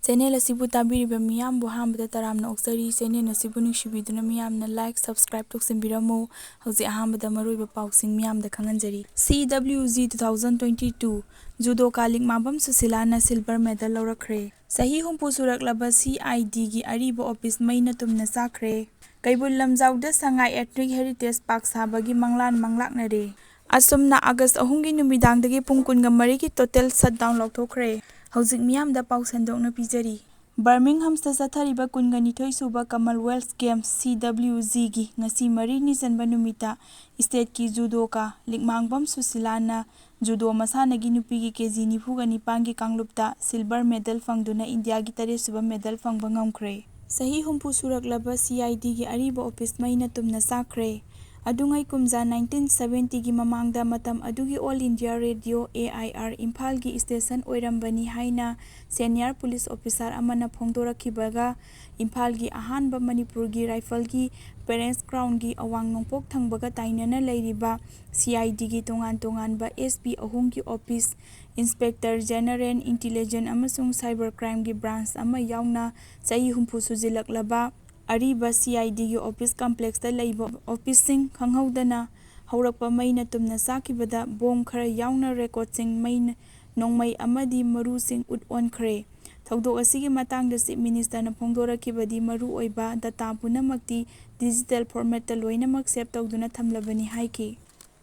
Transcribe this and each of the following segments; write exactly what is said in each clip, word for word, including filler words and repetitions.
Channel ꯑꯁꯤꯕꯨ ꯇꯥꯕꯤꯔꯤꯕ ꯃꯤꯌꯥꯝꯕꯨ ꯑꯍꯥꯟꯕꯗ ꯇꯔꯥꯝꯅ ꯑꯣꯛꯆꯔꯤ꯫ ꯆꯦꯅꯦꯜ ꯑꯁꯤꯕꯨ ꯅꯨꯡꯁꯤꯕꯤꯗꯨꯅ ꯃꯤꯌꯥꯝꯅ ꯂꯥꯏꯛ, ꯁꯕꯁꯀ꯭ꯔꯥꯏꯕ ꯇꯧꯁꯤꯟꯕꯤꯔꯝꯃꯨ꯫ ꯍꯧꯖꯤꯛ ꯑꯍꯥꯟꯕꯗ ꯃꯔꯨꯑꯣꯏꯕ ꯄꯥꯎꯁꯤꯡ ꯃꯤꯌꯥꯝꯗ ꯈꯪꯍꯟꯖꯔꯤ꯫ C W G two thousand twenty two judo ꯀꯥꯂꯤꯛ ꯃꯥꯕꯝ ꯁꯨꯁꯤꯂꯥꯅ ꯁꯤꯜꯚꯔ ꯃꯦꯗꯜ ꯂꯧꯔꯛꯈ꯭ꯔꯦ꯫ ꯆꯍꯤ ꯍꯨꯝꯐꯨ ꯁꯨꯔꯛꯂꯕ ꯁꯤ ꯑꯥꯏ ꯗꯤꯒꯤ ꯑꯔꯤꯕ ꯑꯣꯐꯤꯁ ꯃꯩꯅ ꯇꯨꯝꯅ ꯆꯥꯛꯈ꯭ꯔꯦ꯫ ꯀꯩꯕꯨꯜ ꯂꯝꯖꯥꯎꯗ ꯁꯉꯥꯏ ꯑꯦꯊꯅꯤꯛ ꯍꯦꯔꯤꯇꯦꯖ ꯄꯥꯛ ꯁꯥꯕꯒꯤ ꯃꯪꯂꯥꯟ ꯃꯪꯂꯥꯛꯅꯔꯦ꯫ ꯑꯁꯨꯝꯅ ꯑꯥꯒꯁ ꯑꯍꯨꯝꯒꯤ ꯅꯨꯃꯤꯗꯥꯡꯗꯒꯤ ꯄꯨꯡ ꯀꯨꯟꯒ ꯃꯔꯤꯒꯤ ꯇꯣꯇꯦꯜ ꯁꯠꯗꯥꯎꯟ ꯂꯥꯎꯊꯣꯛꯈ꯭ꯔꯦ꯫ ꯍꯧꯖꯤꯛ ꯃꯤꯌꯥꯝꯗ ꯄꯥꯎ ꯁꯟꯗꯣꯛꯅ ꯄꯤꯖꯔꯤ꯫ ꯕꯔꯃꯤꯡꯍꯝꯁꯇ ꯆꯠꯊꯔꯤꯕ ꯀꯨꯟꯒ ꯅꯤꯊꯣꯏ ꯁꯨꯕ ꯀꯃꯟꯋꯦꯜꯊ ꯒꯦꯝꯁ, ꯁꯤ ꯗꯕ꯭ꯂ꯭ꯌꯨ ꯖꯤꯒꯤ ꯉꯁꯤ ꯃꯔꯤꯅꯤ ꯆꯟꯕ ꯅꯨꯃꯤꯠꯇ ꯏꯁꯇꯦꯠꯀꯤ ꯖꯨꯗꯣꯀꯥ ꯂꯤꯛꯃꯥꯡꯕꯝ ꯁꯨꯁꯤꯂꯥꯅ ꯖꯨꯗꯣ ꯃꯁꯥꯟꯅꯒꯤ ꯅꯨꯄꯤꯒꯤ ꯀꯦ ꯖꯤ ꯅꯤꯐꯨꯒ ꯅꯤꯄꯥꯟꯒꯤ ꯀꯥꯡꯂꯨꯞꯇ ꯁꯤꯜꯚꯔ ꯃꯦꯗꯜ ꯐꯪꯗꯨꯅ ꯏꯟꯗꯤꯌꯥꯒꯤ ꯇꯔꯦꯠꯁꯨꯕ ꯃꯦꯗꯜ ꯐꯪꯕ ꯉꯝꯈ꯭ꯔꯦ꯫ ꯆꯍꯤ ꯍꯨꯝꯐꯨ ꯁꯨꯔꯛꯂꯕ ꯁꯤ ꯑꯥꯏ ꯗꯤꯒꯤ ꯑꯔꯤꯕ ꯑꯣꯐꯤꯁ ꯃꯩꯅ ꯇꯨꯝꯅ ꯆꯥꯛꯈ꯭ꯔꯦ꯫ ꯑꯗꯨꯉꯩ ꯀꯨꯝꯖꯥ nineteen seventyꯒꯤ ꯃꯃꯥꯡꯗ ꯃꯇꯝ ꯑꯗꯨꯒꯤ all India radio, A I R, ꯏꯝꯐꯥꯜꯒꯤ ꯏꯁꯇꯦꯁꯟ ꯑꯣꯏꯔꯝꯕꯅꯤ ꯍꯥꯏꯅ ꯁꯦꯅꯤꯌꯔ ꯄꯨꯂꯤꯁ ꯑꯣꯐꯤꯁꯥꯔ ꯑꯃꯅ ꯐꯣꯡꯗꯣꯔꯛꯈꯤꯕꯒ, ꯏꯝꯐꯥꯜꯒꯤ ꯑꯍꯥꯟꯕ ꯃꯅꯤꯄꯨꯔꯒꯤ ꯔꯥꯏꯐꯜꯒꯤ ꯄꯦꯔꯦꯟꯁ ꯒ꯭ꯔꯥꯎꯟꯒꯤ ꯑꯋꯥꯡ ꯅꯣꯡꯄꯣꯛ ꯊꯪꯕꯒ ꯇꯥꯏꯅꯅ ꯂꯩꯔꯤꯕ ꯁꯤ ꯑꯥꯏ ꯗꯤꯒꯤ ꯇꯣꯉꯥꯟ ꯇꯣꯉꯥꯟꯕ ꯑꯦꯁ ꯄꯤ ꯑꯍꯨꯝꯒꯤ ꯑꯣꯐꯤꯁ, ꯏꯟꯁꯄꯦꯛꯇꯔ ꯖꯦꯅꯔꯦꯜ, ꯏꯟꯇꯤꯂꯤꯖꯦꯟꯁ ꯑꯃꯁꯨꯡ ꯁꯥꯏꯕꯔ ꯀ꯭ꯔꯥꯏꯝꯒꯤ ꯕ꯭ꯔꯥꯟꯁ ꯑꯃ ꯌꯥꯎꯅ ꯆꯍꯤ ꯍꯨꯝꯐꯨ ꯁꯨꯖꯤꯜꯂꯛꯂꯕ ꯑꯔꯤꯕ ꯁꯤ ꯑꯥꯏ ꯗꯤꯒꯤ ꯑꯣꯐꯤꯁ ꯀꯝꯄ꯭ꯂꯦꯛꯁꯇ ꯂꯩꯕ ꯑꯣꯐꯤꯁꯁꯤꯡ ꯈꯪꯍꯧꯗꯅ ꯍꯧꯔꯛꯄ ꯃꯩꯅ ꯇꯨꯝꯅ ꯆꯥꯛꯈꯤꯕꯗ ꯕꯣꯝ ꯈꯔ ꯌꯥꯎꯅ ꯔꯦꯀꯣꯔꯗꯁꯤꯡ ꯃꯩꯅ, ꯅꯣꯡꯃꯩ ꯑꯃꯗꯤ ꯃꯔꯨꯁꯤꯡ ꯎꯠ ꯑꯣꯟꯈ꯭ꯔꯦ꯫ ꯊꯧꯗꯣꯛ ꯑꯁꯤꯒꯤ ꯃꯇꯥꯡꯗ ꯆꯤꯐ ꯃꯤꯅꯤꯁꯇꯔꯅ ꯐꯣꯡꯗꯣꯔꯛꯈꯤꯕꯗꯤ ꯃꯔꯨꯑꯣꯏꯕ ꯗꯇꯥ ꯄꯨꯝꯅꯃꯛꯇꯤ ꯗꯤꯖꯤꯇꯦꯜ ꯐꯣꯔꯃꯦꯠꯇ ꯂꯣꯏꯅꯃꯛ ꯁꯦꯞ ꯇꯧꯗꯨꯅ ꯊꯝꯂꯕꯅꯤ ꯍꯥꯏꯈꯤ꯫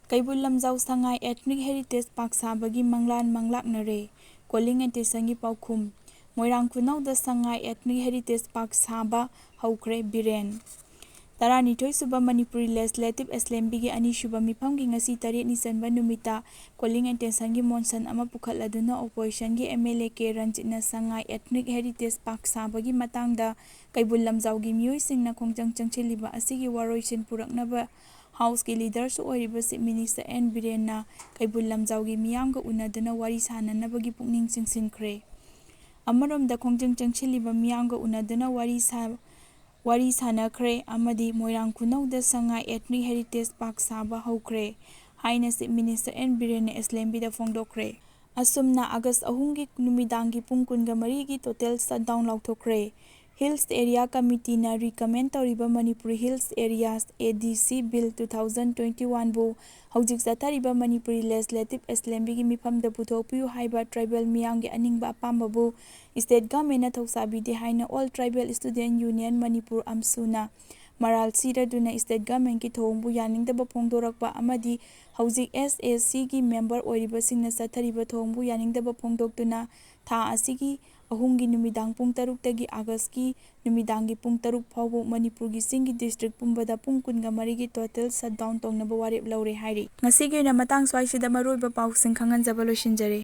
ꯀꯩꯕꯨꯜ ꯂꯝꯖꯥꯎ ꯁꯉꯥꯏ ꯑꯦꯊꯅꯤꯛ ꯍꯦꯔꯤꯇꯦꯖ ꯄꯥꯛ ꯁꯥꯕꯒꯤ ꯃꯪꯂꯥꯟ ꯃꯪꯂꯥꯛꯅꯔꯦ꯫ ꯀꯣꯂꯤꯡ ꯑꯦꯟꯇꯦꯁꯟꯒꯤ ꯄꯥꯎꯈꯨꯝ꯫ ꯃꯣꯏꯔꯥꯡ ꯈꯨꯅꯧꯗ ꯁꯉꯥꯏ ꯑꯦꯊꯅꯤꯛ ꯍꯦꯔꯤꯇꯦꯖ ꯄꯥꯛ ꯁꯥꯕ ꯍꯧꯈ꯭ꯔꯦ꯫ ꯕꯤꯔꯦꯟ꯫ ꯇꯔꯥꯅꯤꯊꯣꯏ ꯁꯨꯕ ꯃꯅꯤꯄꯨꯔꯤ ꯂꯦꯖꯤꯁꯂꯦꯇꯤꯚ ꯑꯦꯁꯦꯝꯕ꯭ꯂꯤꯒꯤ ꯑꯅꯤꯁꯨꯕ ꯃꯤꯐꯝꯒꯤ ꯉꯁꯤ ꯇꯔꯦꯠꯅꯤ ꯆꯟꯕ ꯅꯨꯃꯤꯠꯇ ꯀꯣꯂꯤꯡ ꯑꯦꯟꯇꯦꯁꯟꯒꯤ ꯃꯣꯁꯟ ꯑꯃ ꯄꯨꯈꯠꯂꯗꯨꯅ ꯑꯣꯄꯣꯖꯤꯁꯟꯒꯤ ꯑꯦꯝ ꯑꯦꯜ ꯑꯦ ꯀꯦ ꯔꯟꯖꯤꯠꯅ ꯁꯉꯥꯏ ꯑꯦꯊꯅꯤꯛ ꯍꯦꯔꯤꯇꯦꯖ ꯄꯥꯛ ꯁꯥꯕꯒꯤ ꯃꯇꯥꯡꯗ ꯀꯩꯕꯨꯜ ꯂꯝꯖꯥꯎꯒꯤ ꯃꯤꯑꯣꯏꯁꯤꯡꯅ ꯈꯣꯡꯖꯪ ꯆꯪꯁꯤꯜꯂꯤꯕ ꯑꯁꯤꯒꯤ ꯋꯥꯔꯣꯏꯁꯤꯟ ꯄꯨꯔꯛꯅꯕ ꯍꯥꯎꯁꯀꯤ ꯂꯤꯗꯔꯁꯨ ꯑꯣꯏꯔꯤꯕ ꯆꯤꯐ ꯃꯤꯅꯤꯁꯇꯔ ꯑꯦꯟ ꯕꯤꯔꯦꯟꯅ ꯀꯩꯕꯨꯜ ꯂꯝꯖꯥꯎꯒꯤ ꯃꯤꯌꯥꯝꯒ ꯎꯅꯗꯨꯅ ꯋꯥꯔꯤ ꯁꯥꯅꯅꯕꯒꯤ ꯄꯨꯛꯅꯤꯡ ꯆꯤꯡꯁꯤꯟꯈ꯭ꯔꯦ꯫ ꯑꯃꯔꯣꯝꯗ ꯈꯣꯡꯖꯪ ꯆꯪꯁꯤꯜꯂꯤꯕ ꯃꯤꯌꯥꯝꯒ ꯎꯅꯗꯨꯅ ꯋꯥꯔꯤ ꯁꯥ-, ꯋꯥꯔꯤ ꯁꯥꯅꯈ꯭ꯔꯦ ꯑꯃꯗꯤ ꯃꯣꯏꯔꯥꯡ ꯈꯨꯅꯧꯗ ꯁꯉꯥꯏ ꯑꯦꯊꯅꯤꯛ ꯍꯦꯔꯤꯇꯦꯖ ꯄꯥꯛ ꯁꯥꯕ ꯍꯧꯈ꯭ꯔꯦ ꯍꯥꯏꯅ ꯆꯤꯐ ꯃꯤꯅꯤꯁꯇꯔ ꯑꯦꯟ ꯕꯤꯔꯦꯟꯅ ꯑꯦꯁꯦꯝꯕ꯭ꯂꯤꯗ ꯐꯣꯡꯗꯣꯛꯈ꯭ꯔꯦ꯫ ꯑꯁꯨꯝꯅ ꯑꯥꯒꯁ ꯑꯍꯨꯝꯒꯤ ꯅꯨꯃꯤꯗꯥꯡꯒꯤ ꯄꯨꯡ ꯀꯨꯟꯒ ꯃꯔꯤꯒꯤ total shutdown ꯂꯥꯎꯊꯣꯛꯈ꯭ꯔꯦ꯫ Hills Area Committeeꯅ recommend ꯇꯧꯔꯤꯕ Manipur Hills Areas ADC Bill two thousand twenty-oneꯕꯨ ꯍꯧꯖꯤꯛ ꯆꯠꯊꯔꯤꯕ ꯃꯅꯤꯄꯨꯔꯤ Legislative Assemblyꯒꯤ ꯃꯤꯐꯝꯗ ꯄꯨꯊꯣꯛꯄꯤꯌꯨ ꯍꯥꯏꯕ tribal ꯃꯤꯌꯥꯝꯒꯤ ꯑꯅꯤꯡꯕ ꯑꯄꯥꯝꯕꯕꯨ state governmentꯅ ꯊꯧꯁꯥꯕꯤꯗꯦ ꯍꯥꯏꯅ All Tribal Student Union Manipur, AMSUꯅ ꯃꯔꯥꯜ ꯁꯤꯔꯗꯨꯅ state governmentꯀꯤ ꯊꯧꯑꯣꯡꯕꯨ ꯌꯥꯅꯤꯡꯗꯕ ꯐꯣꯡꯗꯣꯔꯛꯄ ꯑꯃꯗꯤ ꯍꯧꯖꯤꯛ SACꯒꯤ member ꯑꯣꯏꯔꯤꯕꯁꯤꯡꯅ ꯆꯠꯊꯔꯤꯕ ꯊꯧꯑꯣꯡꯕꯨ ꯌꯥꯅꯤꯡꯗꯕ ꯐꯣꯡꯗꯣꯛꯇꯨꯅ ꯊꯥ ꯑꯁꯤꯒꯤ ꯑꯍꯨꯝꯒꯤ ꯅꯨꯃꯤꯗꯥꯡ ꯄꯨꯡ ꯇꯔꯨꯛꯇꯒꯤ ꯑꯥꯒꯁꯀꯤ ꯅꯨꯃꯤꯗꯥꯡꯒꯤ ꯄꯨꯡ ꯇꯔꯨꯛ ꯐꯥꯎꯕ ꯃꯅꯤꯄꯨꯔꯒꯤ ꯆꯤꯡꯒꯤ district ꯄꯨꯝꯕꯗ ꯄꯨꯡ ꯀꯨꯟꯒ ꯃꯔꯤꯒꯤ total shutdown ꯇꯧꯅꯕ ꯋꯥꯔꯦꯞ ꯂꯧꯔꯦ ꯍꯥꯏꯔꯤ꯫ ꯉꯁꯤꯒꯤ ꯑꯣꯏꯅ ꯃꯇꯥꯡ ꯁ꯭ꯋꯥꯏꯁꯤꯗ ꯃꯔꯨꯑꯣꯏꯕ ꯄꯥꯎꯁꯤꯡ ꯈꯪꯍꯟꯖꯕ ꯂꯣꯏꯁꯤꯟꯖꯔꯦ꯫